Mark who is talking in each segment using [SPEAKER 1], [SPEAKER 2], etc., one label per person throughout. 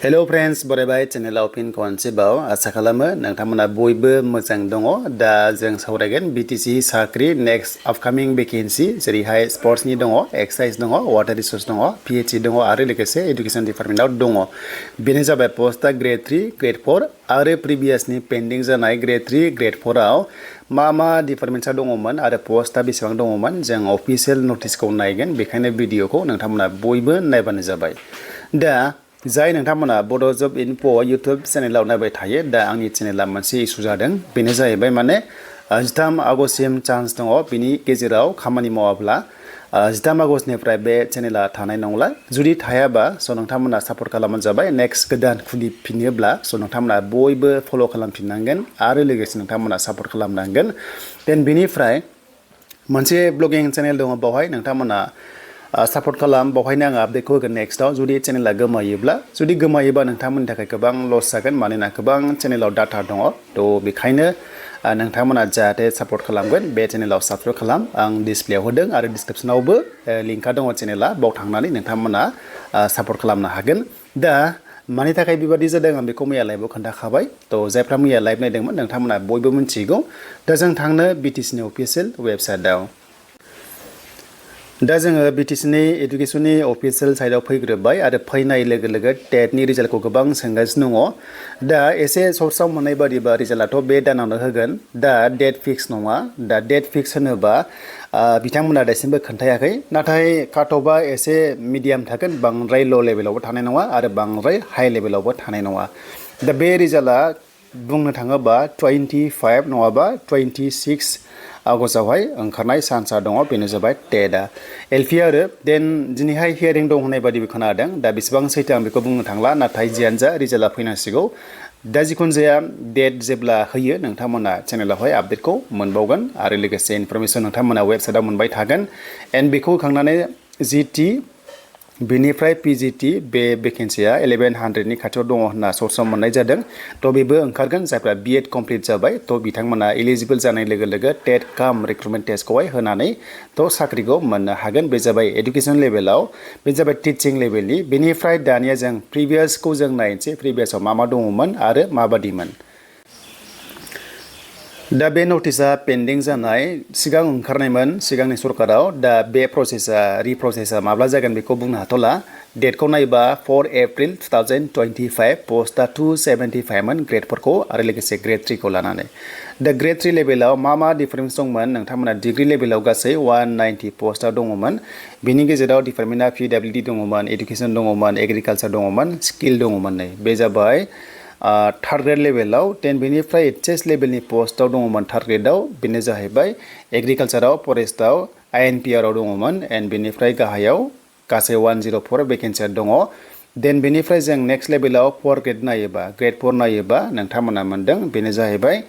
[SPEAKER 1] Hello friends, बरायबाय चेनेलाव फिन खनसेबाव आसा खालामो नोंथांमोना बयबो मोजां दङ दा जों सावरायगोन BTC साख्रि नेक्स्ट आपकामिं वेकेन्सि जेरैहाय स्पर्ट्सनि दङ एक्साइज दङ वाटार रिसोर्स दङ PhD दङ आरो लोगोसे एडुकेशन डिपार्टमेन्टआव दङ बेनो जाबाय पस्टआ ग्रेड 3 ग्रेड 4 आरो प्रिभियासनि पेन्डिं जानाय ग्रेड 3 ग्रेड 4 आव मा डिपार्टमेन्टसा दङमोन आरो पस्टआ बेसेबां दङमोन जों अफिशियेल नटिसखौ नायगोन बेखायनो भिडिअखौ नोंथांमोना बयबो नायबानो जाबाय दा जाय नोंथांमोना बड' जब इनफ' इउटुब चेनेलाव नायबाय थायो दा आंनि चेनेला मोनसे इसु जादों बेनो जाहैबाय माने 13 आगष्टसिम चान्स दङ बिनि गेजेराव खामानि मावाब्ला 13 आगष्टनिफ्राय बे चेनेला थानाय नंला जुदि थायाबा स' नोंथांमोना सापर्ट खालामबानो जाबाय नेक्स्ट गोदान खुलिफिनोब्ला स' नोंथांमोना बयबो फल' खालामफिननांगोन आरो लोगोसे नोंथांमोना सापर्ट खालामनांगोन देन बिनिफ्राय मोनसे ब्लगिं चेनेल दङ बावहाय नोंथांमोना सापर्ट खालाम बावहायनो आङो आपडेटखौ होगोन नेक्स्टआव जुदि चेनेला गोमायोब्ला नोंथांमोननि थाखाय गोबां लस जागोन मानोना गोबां चेनेलाव डाटा दङ थ' बेखायनो नोंथांमोना जाहाथे सापर्ट खालामगोन बे चेनेलाव साबस्क्राइब खालाम आं डिसप्लेयाव होदों आरो डिसक्रिपसनावबो लिंकआ दङ चेनेला बाव थांनानै नोंथांमोना सापर्ट खालामनो हागोन दा मानि थाखाय बेबादि जादों आं बेखौ मैया लाइभआव खोन्थाखाबाय थ' जायफ्रा मैया लाइभ नायदोंमोन नोंथांमोना बयबो मिन्थिगौ दा जों थांनो BTCनि अफिसियेल वेबसाइटआव दा जोङो BTCनि एडुकेशननि अफिसियेल साइटआव फैग्रोबाय आरो फैनाय लोगो लोगो टेटनि रिजाल्टखौ गोबां सोंगासिनो दङ दा एसे सर्सआव मोननाय बादिबा रिजाल्टआथ' बे दानावनो होगोन दा डेट फिक्स नङा दा डेट फिक्स होनोबा बिथांमोना दासिमबो खोन्थायाखै नाथाय काटअफआ एसे मिडियाम थागोन बांद्राय ल' लेभेलावबो थानाय नङा आरो बांद्राय हाइ लेभेलावबो थानाय नङा दा बे रिजाल्टआ बुंनो थाङोबा 25 नङाबा 26 आगस्टआवहाय ओंखारनाय चान्सआ दङ बेनो जाबाय टेटआ एलपि आरो देन दिनैहाय हियारिं दं होननाय बादिबो खोनादों दा बेसेबां सैथो आं बेखौ बुंनो थांला नाथाय जियानो जा रिजाल्टआ फैनांसिगौ दा जिखुनु जाया डेट जेब्ला होयो नोंथांमोना चेनेलावहाय आपडेटखौ मोनबावगोन आरो लोगोसे इनफरमेसन नोंथांमोना वेबसाइटआव मोनबाय थागोन एन्ड बेखौ होखांनानै GT बेनिफ्राय PGT बे भेकेन्सिया 1100नि खाथियाव दङ होनना सर्सआव मोननाय जादों थ' बेबो ओंखारगोन जायफ्रा B.Ed कमप्लिट जाबाय थ' बिथांमोना एलिजिबल जानाय लोगो लोगो टेट काम रिक्रुटमेन्ट टेस्टखौहाय होनानै थ' साख्रिखौ मोननो हागोन बे जाबाय एडुकेसन लेभेलाव बे जाबाय टिचिं लेभेलनि बेनिफ्राय दानिया जों प्रिभियासखौ जों नायनोसै प्रिभियासआव मा दङमोन आरो माबादिमोन दा बे नटिसआ पेन्डिं जानाय सिगां ओंखारनायमोन सिगांनि सरकाराव दा बे प्रसेसआ रिप्रसेसआ माब्ला जागोन बेखौ बुंनो हाथ'ला डेटखौ नायबा 4 एप्रिल 2025 पस्टआ 275 मोन ग्रेड 4खौ आरो लोगोसे ग्रेड 3 खौ लानानै दा ग्रेड 3 लेभेलाव मा डिफारेन्स दंमोन नोंथांमोना डिग्री लेभेलाव गासै 190 पस्टआ दङमोन बिनि गेजेराव डिपार्टमेन्टआ PWD दङमोन एडुकेशन दङमोन एग्रिकालचार दङमोन स्किल दङमोन नै बे जाबाय थार्ड ग्रेड लेभेलाव देन बेनिफ्राय HS लेभेलनि पस्टआव दङमोन थार्ड ग्रेडआव बेनो जाहैबाय एग्रिकालचाराव फरेस्टआव INPR आव दङमोन एन्ड बेनिफ्राय गाहायाव गासै 104 भेकेन्सिया दङ देन बेनिफ्राय जों नेक्स्ट लेभेलाव 4 ग्रेड नायोबा ग्रेड 4 नायोबा नोंथांमोना मोनदों बेनो जाहैबाय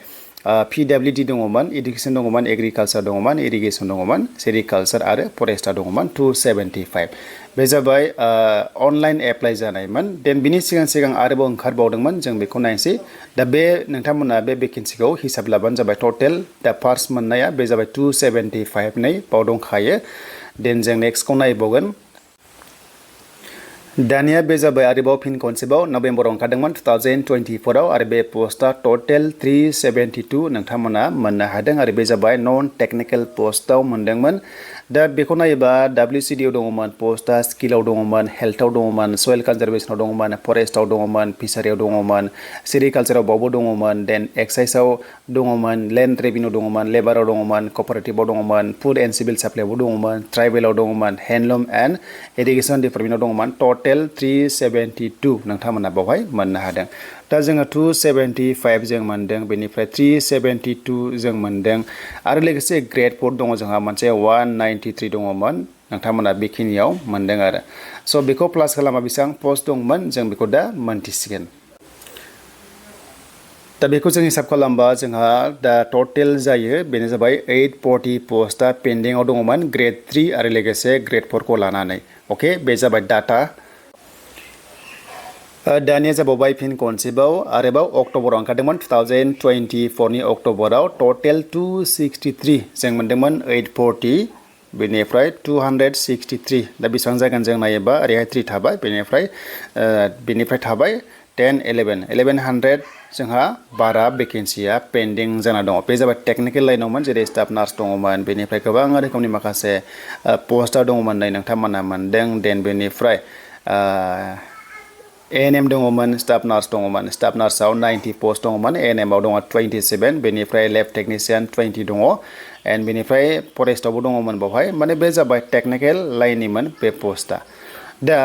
[SPEAKER 1] PWD दङमोन एडुकेशन दङमोन एग्रिकालचार दङमोन इरिगेशन दङमोन सेरिकालचार आरो फरेस्टआ दङमोन 275 बे जाबाय अनलाइन एप्लाइ जानायमोन देन बिनि सिगां आरोबाव ओंखारबावदोंमोन जों बेखौ नायनोसै दा बे नोंथांमोना बे भेकेन्सिखौ हिसाब लाबानो जाबाय टटेल दा फार्स्ट मोननाया बे जाबाय 275 नै बाव दंखायो देन जों नेक्स्टखौ नायबावगोन दानिया बे जाबाय आरोबाव फिन खनसेबाव नभेम्बराव ओंखारदोंमोन 2024 आव आरो बे पस्टआ टटेल 372 नोंथांमोना मोननो हादों आरो बे जाबाय नन टेक्निकेल पस्टआव मोनदोंमोन दा बेखौ नायोबा WCD आव दङमोन पस्टआ स्किलाव दङमोन हेल्थआव दङमोन सयल कनजारभेशनाव दङमोन फरेस्टआव दङमोन फिसारियाव दङमोन सेरिकालचाराव बावबो दङमोन देन एक्साइजआव दङमोन लेन्ड रेभिनिउ दङमोन लेबाराव दङमोन कपारेटिभआव दङमोन फुड एन्ड सिभिल साप्लाइआवबो दङमोन ट्राइबेलाव दङमोन हेन्डलुम एन्ड इरिगेशन डिपार्टमेन्टआव दङमोन टटेल 372 नोंथांमोना बावहाय मोननो हादों दा जोङो 275 जों मोनदों बेनिफ्राय 372 जों मोनदों आरो लोगोसे ग्रेड 4 दङ जोंहा मोनसे 193 दङमोन नोंथांमोना बेखिनियाव मोनदों आरो स' बेखौ प्लास खालामा बेसेबां पस्ट दंमोन जों बेखौ दा मोनथिसिगोन दा बेखौ जों हिसाब खालामबा जोंहा दा टटेल जायो बेनो जाबाय 840 पस्टआ पेन्डिंआव दङमोन ग्रेड 3 आरो लोगोसे ग्रेड 4 खौ लानानै अके बे जाबाय डाटा दानिया जाबावबाय फिन खनसेबाव आरोबाव अक्ट'बराव ओंखारदोंमोन 2024 नि अक्ट'बराव टटेल 263 जों मोनदोंमोन 840 बेनिफ्राय 263 दा बेसेबां जागोन जों नायोबा ओरैहाय 3 थाबाय बेनिफ्राय थाबाय 10 1100 जोंहा 12 भेकेन्सिया पेन्डिं जाना दङ बे जाबाय टेक्निकेल लाइनावमोन जेरै स्टाफ नार्स दङमोन बेनिफ्राय गोबां रोखोमनि माखासे पोस्टआ दङमोन नै नोंथांमोना मोनदों देन बेनिफ्राय एएनएम दङमोन स्टाफ नार्स दङमोन स्टाफ नार्सआव 90 पोस्ट दङमोन एएनएमआव दङ 27 बेनिफ्राय लेब टेक्निशियान 20 दङ एन्ड बेनिफ्राय फरेस्टआवबो दङमोन बावहाय माने बे जाबाय टेक्निकेल लाइननिमोन बे पोस्टआ दा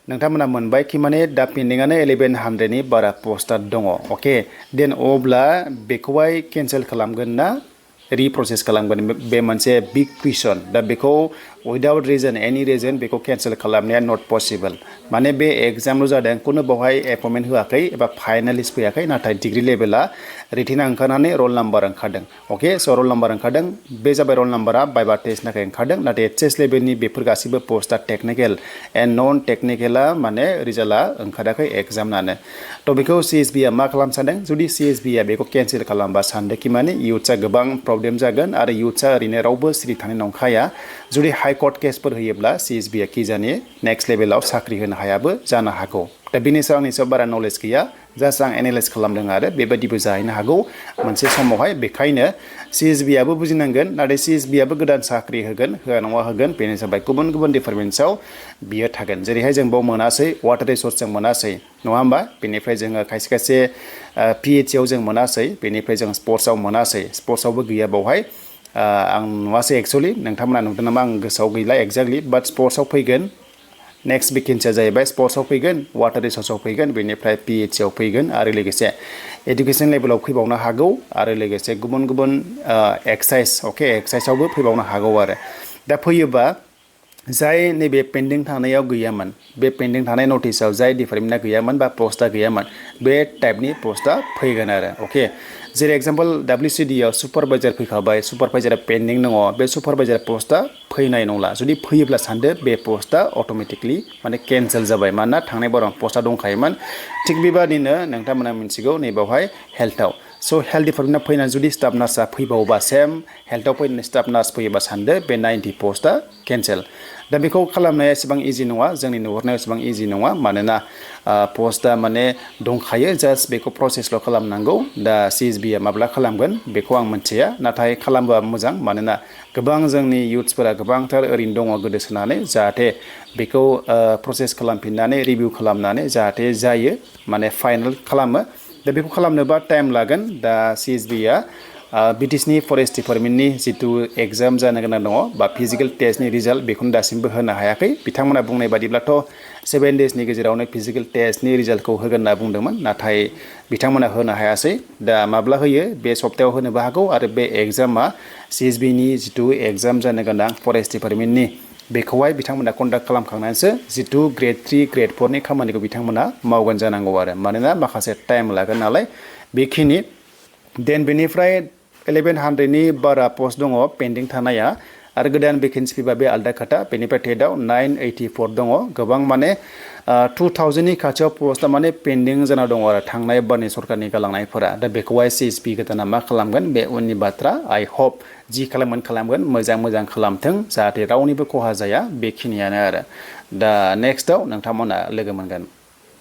[SPEAKER 1] नोंथांमोना मोनबाय कि माने दा पेन्डिंआनो 1100 नि बारा पोस्टआ दङ अके देन अब्ला बेखौहाय केन्सेल खालामगोन ना रिप्रसेस खालामगोन बे मोनसे बिग कुइसन दा बेखौ विदाउट रिजन एनी रिजन बेखौ केन्सेल खालामनाया नट पसिबल माने बे एग्जामल' जादों खुनु बावहाय एपइन्टमेन्ट होआखै एबा फाइनाल लिस्ट फैयाखै नाथाय डिग्री लेभेला रिटिना ओंखारनानै रल नाम्बार ओंखारदों अके स' रल नाम्बार ओंखारदों बे जाबाय रल नाम्बारा बाइबा टेस्टनि थाखाय ओंखारदों नाथाय एचएस लेभेलनि बेफोर गासैबो पोस्टआ टेक्निकेल एन्ड नन टेक्निकेला माने रिजाल्टआ ओंखाराखै एग्जामनानो थ' बेखौ सिएसबिआ मा खालामनो सानदों जुदि सिएसबिआ बेखौ केन्सेल खालामबा सानदों कि माने इयुथ्सआ गोबां प्रब्लेम जागोन आरो इयुथ्सआ ओरैनो रावबो सिरि थानाय नंखाया जुदि हाइ कर्ट केसफोर होयोब्ला सिएसबिआ कि जाने नेक्स्ट लेभेलाव साख्रि होनो हायाबो जानो हागौ दा बेनि सायाव आंनि सायाव बारा नलेज गैया जास्ट आं एनालाइज खालामदों आरो बेबायदिबो जाहैनो हागौ मोनसे समावहाय बेखायनो सिएसबिआबो बुजिनांगोन नाथाय सिएसबिआबो गोदान साख्रि होगोन होआ नङा होगोन बेनो जाबाय गुबुन गुबुन डिपार्टमेन्ट्सआव बियो थागोन जेरैहाय जों बाव मोनासै वाटार रिसोर्सजों मोनासै नङा होमबा बेनिफ्राय जोङो खायसे खायसे पिएचसिआव जों मोनासै बेनिफ्राय जों स्पर्ट्सआव मोनासै स्पर्ट्सआवबो गैया बावहाय आं नुवासै एक्सुवेलि नोंथांमोना नुदों नामा आं गोसोआव गैला एक्जेक्टलि बाट स्पर्ट्सआव फैगोन नेक्स्ट भेकेन्सिया जाहैबाय स्पर्ट्सआव फैगोन वाटार रिसोर्सआव फैगोन बेनिफ्राय पिएचसिआव फैगोन आरो लोगोसे एडुकेसन लेभेलाव फैबावनो हागौ आरो लोगोसे गुबुन गुबुन एक्साइसआवबो फैबावनो हागौ आरो दा फैयोबा जाय नैबे पेन्डिं थानायाव गैयामोन बे पेन्डिं थानाय नटिसआव जाय डिपार्टमेन्टआ गैयामोन बा पोस्टआ गैयामोन बे टाइपनि पोस्टआ फैगोन आरो अके जेरै एग्जाम्पल WCDआव सुपारभाइजार फैखाबाय सुपारभाइजारा पेन्डिं दङ बे सुपारभाइजार पोस्टआ फैनाय नंला जुदि फैयोब्ला सानदो बे पोस्टआ अट'मेटिकलि माने केन्सेल जाबाय मानोना थांनाय बाराव पोस्टआ दंखायोमोन थिग बेबादिनो नोंथांमोना मिथिगौ नैबावहाय हेल्थआव स' हेल्थ डिपार्टमेन्टआव फैनानै जुदि स्टाफ नार्सआ फैबावोबा सेम हेल्थआव फैनानै स्टाफ नार्स फैयोबा सानदो बे 90 पोस्टआ केन्सेल दा बेखौ खालामनाया एसेबां इजि नङा जोंनि नुहुरनायाव एसेबां इजि नङा मानोना पोस्टआ माने दंखायो जास्ट बेखौ प्रसेसल' खालामनांगौ दा सिएसबिआ माब्ला खालामगोन बेखौ आं मिथिया नाथाय खालामबा मोजां मानोना गोबां जोंनि इयुथ्सफोरा गोबांथार ओरैनो दङ गोदोसोनानै जाहाथे बेखौ प्रसेस खालामफिननानै रिभिउ खालामनानै जाहाथे जायो माने फाइनाल खालामो दा बेखौ खालामनोबा टाइम लागोन दा सिएसबिआ BTCनि फरेस्ट डिपार्टमेन्टनि जितु एग्जाम जानो गोनां दङ बा फिजिकेल टेस्टनि रिजाल्ट बेखौनो दासिमबो होनो हायाखै बिथांमोना बुंनाय बादिब्लाथ' 7 डेजनि गेजेरावनो फिजिकेल टेस्टनि रिजाल्टखौ होगोन होनना बुंदोंमोन नाथाय बिथांमोना होनो हायासै दा माब्ला होयो बे सप्तायाव होनोबो हागौ आरो बे एग्जामा सिएसबिनि जितु एग्जाम जानो गोनां फरेस्ट डिपार्टमेन्टनि बेखौहाय बिथांमोना कन्डाक्ट खालामखांनानैसो जितु ग्रेड 3 ग्रेड 4 नि खामानिखौ बिथांमोना मावगोन जानांगौ आरो मानोना माखासे टाइम लागोन नालाय बेखिनि देन बेनिफ्राय 1100 नि बारा पोस्ट दङ पेन्डिं थानाया आरो गोदान भेकेन्सि फैबा बे आलदा खोथा बेनिफ्राय टेटआव 984 दङ गोबां माने 2000 नि खाथियाव पोस्टआ माने पेन्डिं जाना दङ आरो थांनाय बारनि सरकारनि गालांनायफोरा दा बेखौहाय सिएसपि गोदाना मा खालामगोन बे उननि बाथ्रा आइ होप जि खालामगोन मोजां खालामथों जाहाथे रावनिबो खहा जाया बेखिनियानो आरो दा नेक्स्टआव नोंथांमोना लोगो मोनगोन